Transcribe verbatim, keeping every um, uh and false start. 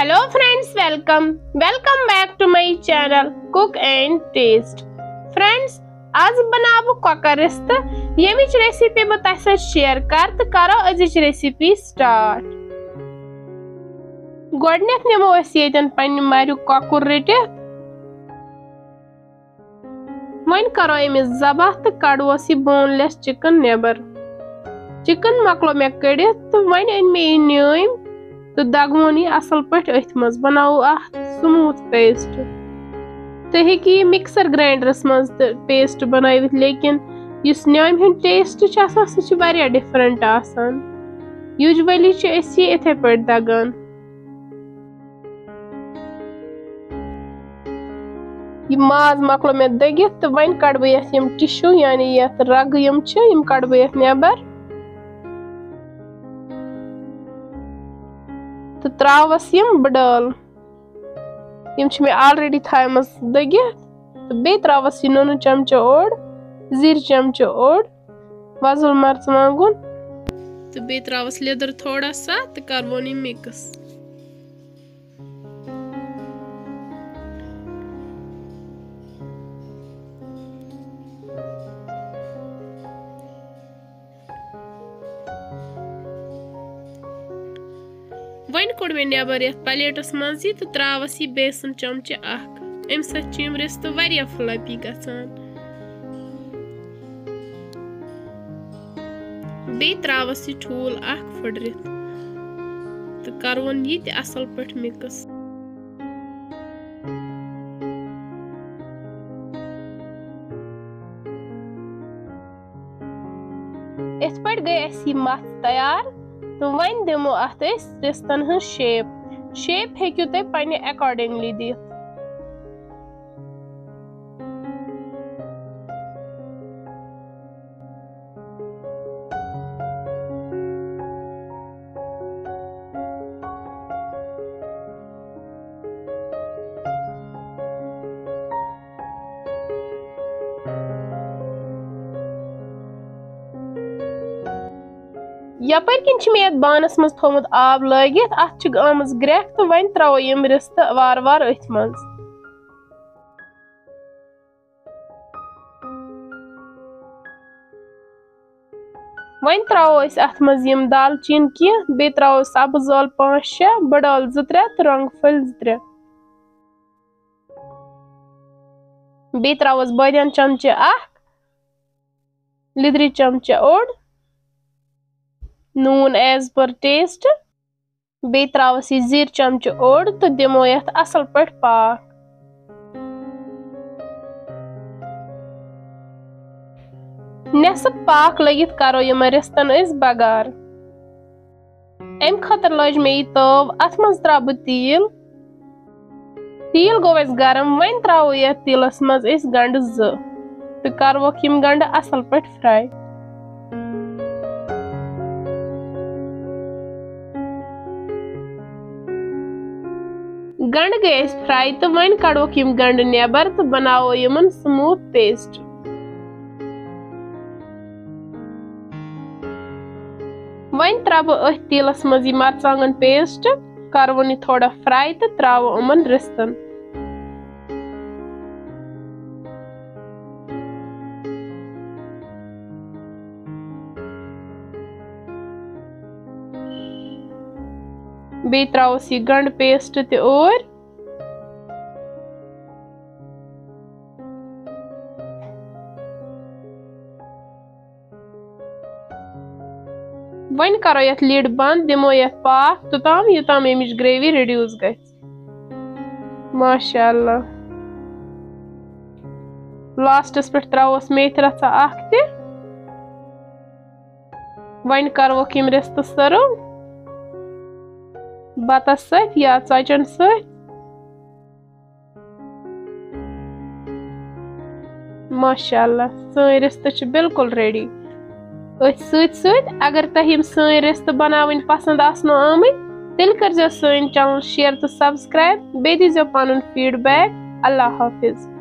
Hello friends, welcome, welcome back to my channel Cook and Taste. Friends, آز بناوٕ بہٕ کۄکر رِستہٕ، ییٚمِچ recipe بہٕ تۄہہِ سۭتۍ share کرٕ تہٕ کرو أزِچ recipe start. گۄڈٕنیتھ نِمو أسۍ ییٚتٮ۪ن پننہِ مریُک کۄکُر رٔٹِتھ۔ وۄنۍ کرو أمِس ذبح تہٕ کڑوس یہِ boneless chicken نٮ۪بر۔ Chicken مۄکلو مےٚ کٔڑِتھ تہٕ وۄنۍ أنۍ مےٚ یہِ نیٲمۍ تہٕ دگوُن یہِ اصل پٲٹھۍ أتھۍ منٛز، بناوو اکھ smooth paste۔ تُہۍ ہیٚکِو یہِ mixer grinderس منٛز تہِ paste بنٲوِتھ، لیکن یُس نیامہِ ہُنٛد taste چھُ آسان، سُہ چھُ واریاہ different آسان۔ Usually چھِ أسۍ یہِ یِتھے پٲٹھۍ دگان۔ یہِ ماز مۄکلو مےٚ دٔگِتھ تہٕ وۄنۍ کڑٕ بہٕ یتھ یِم tissue، یعنی یتھ رگہٕ یِم چھِ، یِم کڑٕ بہٕ یتھ نٮ۪بر تہٕ تراوس یِم بٕڈٲل۔ یِم چھِ مےٚ already تھایمژ دٔگِتھ تہٕ بیٚیہِ تراوس یہِ نُنہٕ چمچہٕ اوٚڑ، زِرۍ چمچہٕ اوٚڑ، وۄزُل مرژٕوانٛگُن تہٕ بیٚیہِ تراوس لیٚدٕر تھوڑا سا تہٕ کرٕ وۄنۍ یہِ mix۔ وۄنۍ کوٚڑ مےٚ نٮ۪بر یتھ plateس منٛز یہِ تہٕ تراوس یہِ بیسن چمچہٕ اکھ۔ امہِ سۭتۍ چھِ یِم رِستہٕ واریاہ fluffy گژھان۔ بیٚیہِ تراوس یہِ ٹھوٗل اکھ پھٕٹرِتھ تہٕ کرون یہِ تہِ اصل پٲٹھۍ mix۔ یِتھ پٲٹھۍ گٔے اَسہِ یہِ مَژھ تیار تہٕ وۄنۍ دِمو اَتھ أسۍ رِستَن ہٕنٛز shape۔ Shape ہیٚکِو تُہۍ پننہِ accordingly دِتھ۔ یپٲرۍ کِنۍ چھِ مےٚ یتھ بانس منٛز تھومُت آب لٲگِتھ، اتھ چھِ آمٕژ گرٛٮ۪کھ تہٕ وۄنۍ ترٛاوو یِم رِستہٕ وارٕ وارٕ أتھۍ منٛز۔ وۄنۍ ترٛاوو أسۍ اتھ منٛز یِم دالچیٖن کینٛہہ، بیٚیہِ ترٛاوو سبٕز ٲلہٕ پانٛژھ شےٚ، بٔڑ ٲلہٕ زٕ ترٛےٚ تہٕ رۄنٛگ پھٔلۍ زٕ ترٛےٚ۔ بیٚیہِ ترٛاووس بٲدیان چمچہٕ اکھ، لیٚدرِ چمچہٕ اوٚڑ، نوٗن as per taste۔ بیٚیہِ ترٛاوَس یہِ زِر چمچہٕ اوٚڑ تہٕ دِمو یَتھ اَصٕل پٲٹھۍ پاکھ۔ نٮ۪صٕف پاکھ لٔگِتھ کَرو یِمَن رِستَن أسۍ بَگار۔ اَمہِ خٲطرٕ لٲج مےٚ یہِ تٲو، اَتھ منٛز ترٛاوٕ بہٕ تیٖل۔ تیٖل گوٚو اَسہِ گرم، وۄنۍ ترٛاوو یَتھ تیٖلَس منٛز أسۍ گنٛڈٕ زٕ تہٕ کَروکھ یِم گنٛڈٕ اَصٕل پٲٹھۍ fry۔ گنٛڈٕ گٔے اَسہِ fry تہٕ وۄنۍ کَڑوکھ یِم گنٛڈٕ نٮ۪بر تہٕ بَناوو یِمَن smooth paste۔ وۄنۍ ترٛاوٕ بہٕ أتھۍ تیٖلَس منٛز یہِ مرژٕوانٛگن paste، کَرٕ وۄنۍ یہِ تھوڑا fry تہٕ ترٛاوٕ یِمَن رِستَن۔ بیٚیہِ ترٛاوَس یہِ گنٛڈٕ paste تہِ اوٗرۍ۔ وۄنۍ کرو یتھ lid بند، دِمو یتھ پاکھ توٚتام یوٚتام امِچ gravy reduce گژھِ۔ ماشاء اللہ۔ lastس پٮ۪ٹھ ترٛاووس میتھِ رژھا اکھ تہِ۔ وۄنۍ کروکھ یِم رِستہٕ serve بتس سۭتۍ یا ژۄچن سۭتۍ۔ ماشاء اللہ، سٲنۍ رِستہٕ چھِ بالکل ready۔ أتھۍ سۭتۍ سۭتۍ اگر تۄہہِ یِم سٲنۍ رِستہٕ بناوٕنۍ پسند آسنو آمٕتۍ، تیٚلہِ کٔرزیو سٲنۍ channel share تہٕ subscribe، بیٚیہِ دیٖزیو پنُن feedback۔ اللہ حافظ۔